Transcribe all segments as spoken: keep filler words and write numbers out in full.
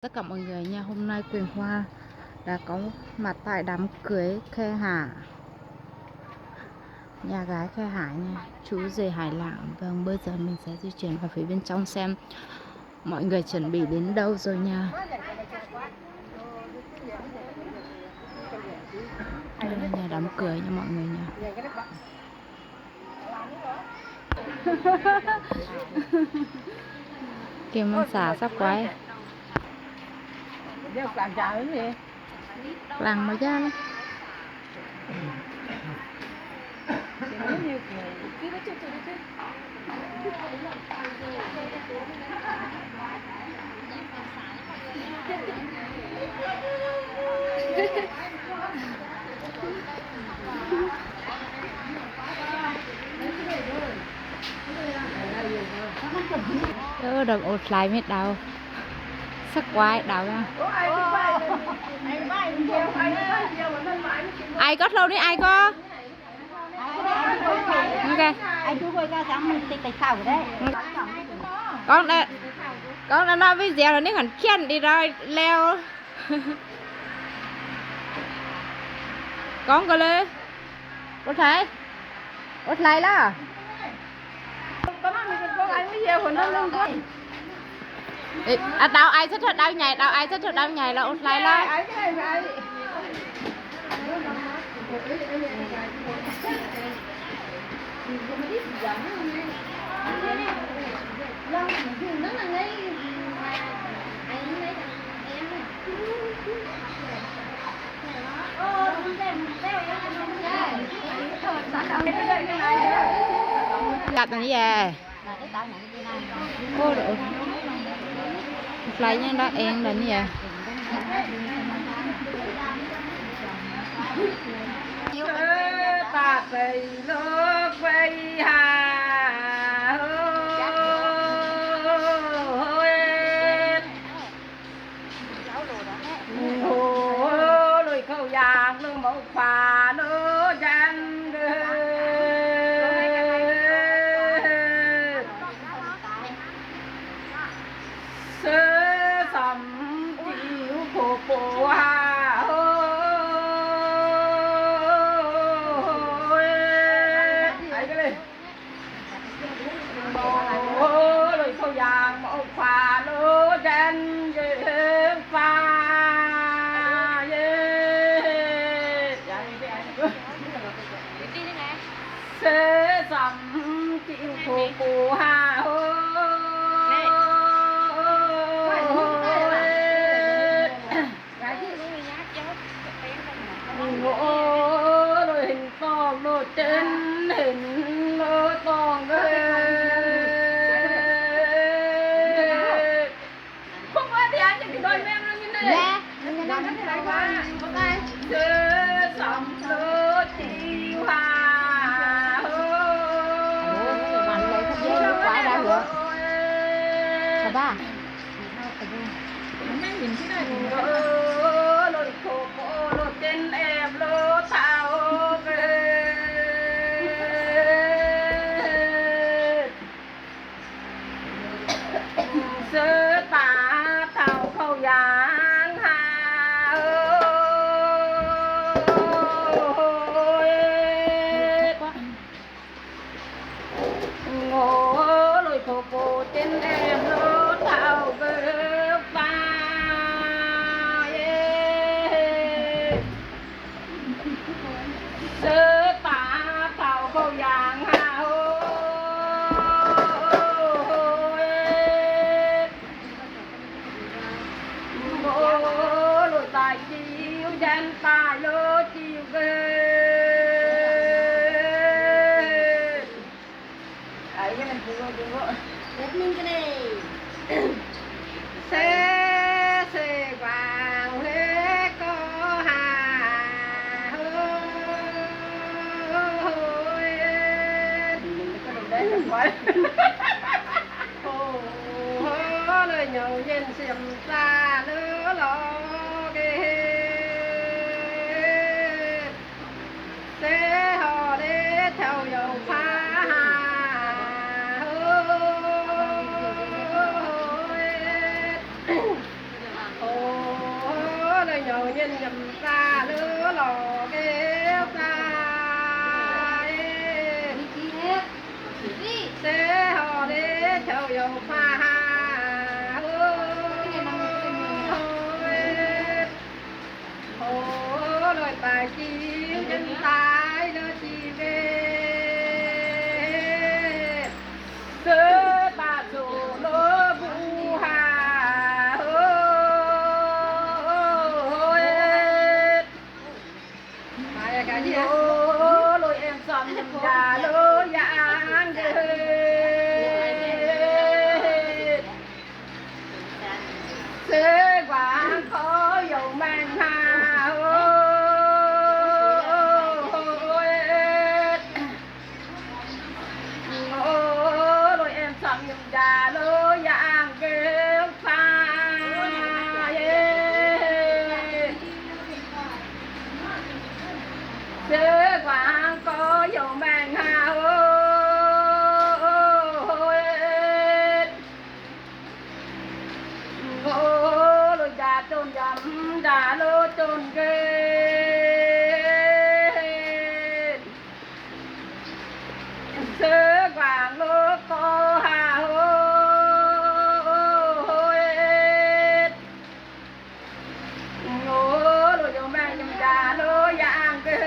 Tất cả mọi người nha, hôm nay Quỳnh Hoa đã có mặt tại đám cưới Khe Hà, nhà gái Khe Hà nha, chú rể Hải Lạng. Vâng, bây giờ mình sẽ di chuyển vào phía bên trong xem mọi người chuẩn bị đến đâu rồi nha. Đây là nhà đám cưới nha mọi người nha. Kìa, măng xả sắp quái. Làng mà da lắm. Ơ, đọc ột lại mết đau. Sắc quái đau ra. Ai có thâu đi, ai có. Ok. Con đã, con đã nói với Diệu là nếu còn khiên đi rồi leo. Con có lê. Ủa thầy. Ủa thầy đó. Ê, à, đau ai xích thịt đau nhảy, đau ai xích thịt đau nhảy là út lai lo. Cặp này về. Ô, ô. Fly nha, đó em là nha. Ta phải lo quay hà hôi. Hôi, lôi khâu yang, lôi máu khóa, lôi chén. Sơ sắm chịu khổ khổ hà ơi. Ấy cái này. Ôi, lôi khâu yang, máu khóa, lôi chén, dê pha, dê. Sơ sắm chịu khổ khổ hà ơi. Ngô lôi hình tong, lôi tên hình lôi tong ơi. Không có thì anh thì đôi men nó như này. Nè, mình làm cái này qua. Sơ sắm lôi chịu hà. Ôi, bạn lấy cái dây lôi quái ra hả? Sao ba? Lôi khổ khổ, lôi tên em, lôi thao. Sơ ta thao khâu yang hà ơi. Ngô lôi khổ khổ tên em lôi thao gơ pha ê. Sơ ta thao khâu yang hà ơi. Ngô lôi tai chịu, chén tai lôi chịu gơ. Ai, cái này chịu gơ, chịu gơ. Đẹp minh cái này. Sơ sơ quang huế có hà hơi. Cái đồ đấy là quái. Ô, ô, lơi nhậu nhẹt xiêm xa lơ lo kê. Sơ hò lê theo dấu pha hà hơi. Yau nhen yăm sa lơ lŏ ke sa e. Sê hŏ lê chao yau pha ha. Ơ, ơ, ơ, loi pai kiu nhen tai lơ chi ve. Sê pa su lơ bu ha. Ơ, ơ, ơ, ơ. Ơ, loi em sâm yăm da lơ yang ge. Sê guang ko yau meng ha. Ơ, ơ, ơ, ơ. Ơ, loi em sâm yăm da lơ yang ge pha e. Sê guang ko yau meng ha. Ơ, ơ, ơ, ơ. Ơ, loi da chôn yăm da lơ chôn ge. Sê guang lơ ko ha. Ơ, ơ, ơ, ơ. Ơ, loi yau meng yăm da lơ yang ge.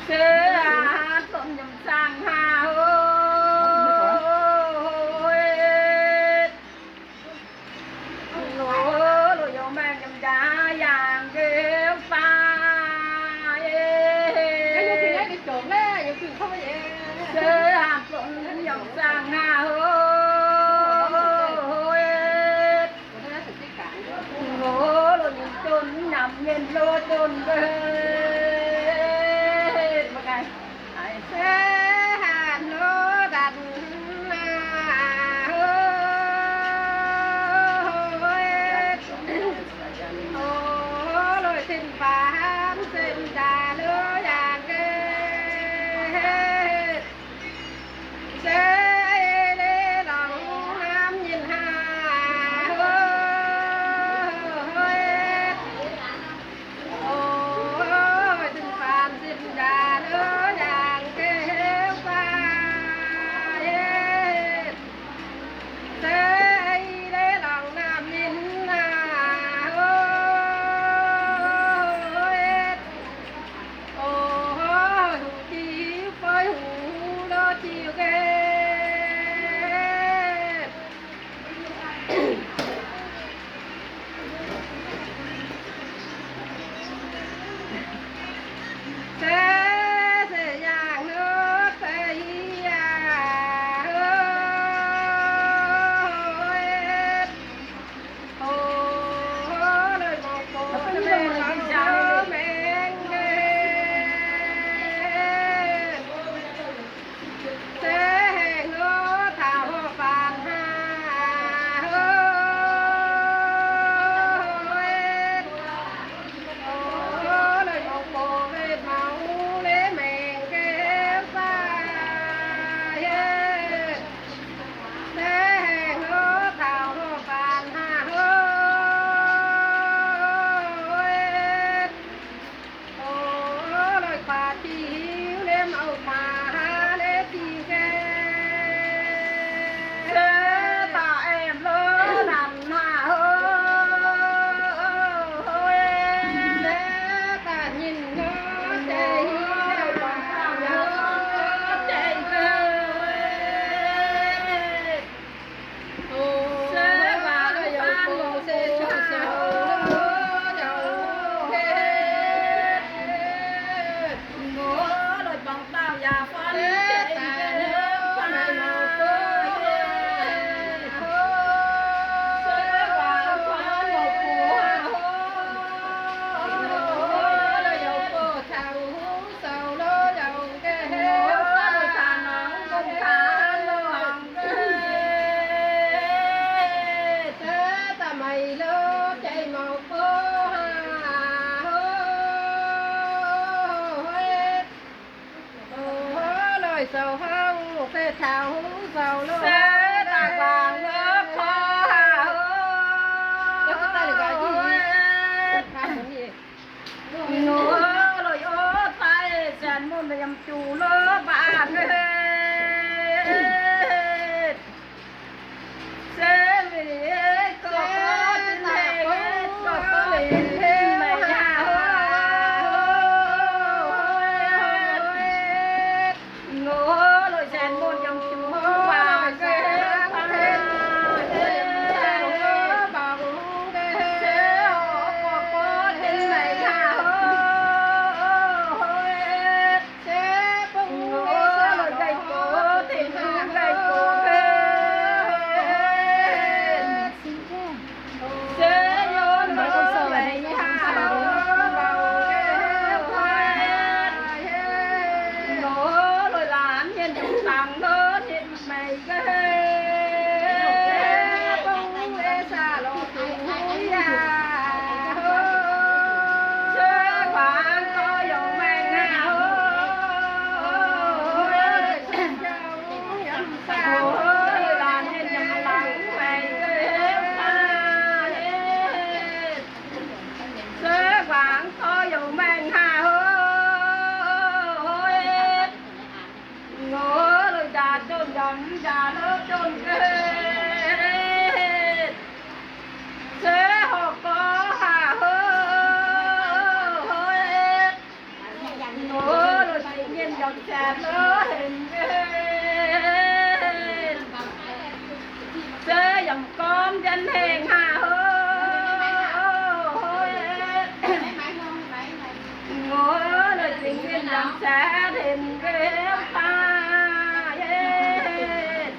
Sê ha tôm yăm sang ha. Ơ, ơ, ơ, ơ. Ơ, loi yau meng yăm da yang ge pha e. Sê ha tôm yăm sang ha. Ơ, ơ, ơ, ơ. Ơ, loi yau chôn yăm nhen lơ chôn ge. Sê ha lơ dăn na. Ơ, loi sĭn pha sĭn da lơ yang ge. Sê lê lòng nam nhen ha. Ơ, ơ, ơ. Ơ, sĭn pha sĭn da lơ yang ge pha e. Sê lê lòng nam nhen ha. Ơ, ơ, ơ. Ơ, hu chiu poi hu lơ chiu ge. Sê, sê yang nơ sê ya. Ơ, ơ, ơ. Ơ, loi mâu pô, loi mâu pô, meng ge. Sê hê ngơ thao hô phan ha. Ơ, ơ, ơ, loi mâu pô, loi mâu lê meng ge sa. Ơ, sê hê ngơ thao hô phan ha. Ơ, ơ, ơ. Ơ, loi pha chiu lem âu pha ha lê chiu ge. Sê ta em lơ năn ha. Ơ, ơ, ơ, ơ. Sê ta nhin ngơ chê hi lơ pha ha. Ơ, chê hi lơ. Sê ta mây lơ chê mâu pô ha. Ơ, ơ, loi sâu hông sê thao sâu lơ. Sê ta vang lơ pha. Dòng con dân hên hà hô, hô, hô, ê. Ngô lôi tình viên dòng xã đền quê pha, ê.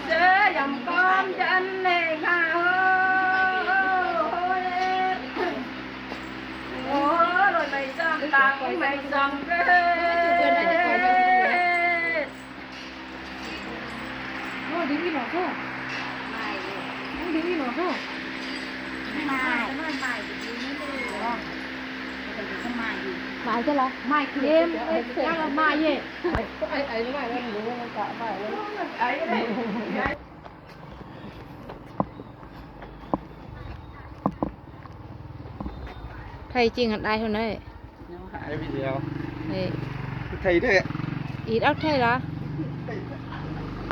Sơ dòng con dân hên hà hô, hô, ê. Ngô lôi mày dòng tao, mày dòng quê. Ôi, đi đi nó thôi. Đi đi nó thôi. Mai. Mai chứ là. Mai kia là mai vậy. Thầy Trinh hẳn ai hôm nay. Ai video. Ê. Thầy đấy. Ít ốc thầy là?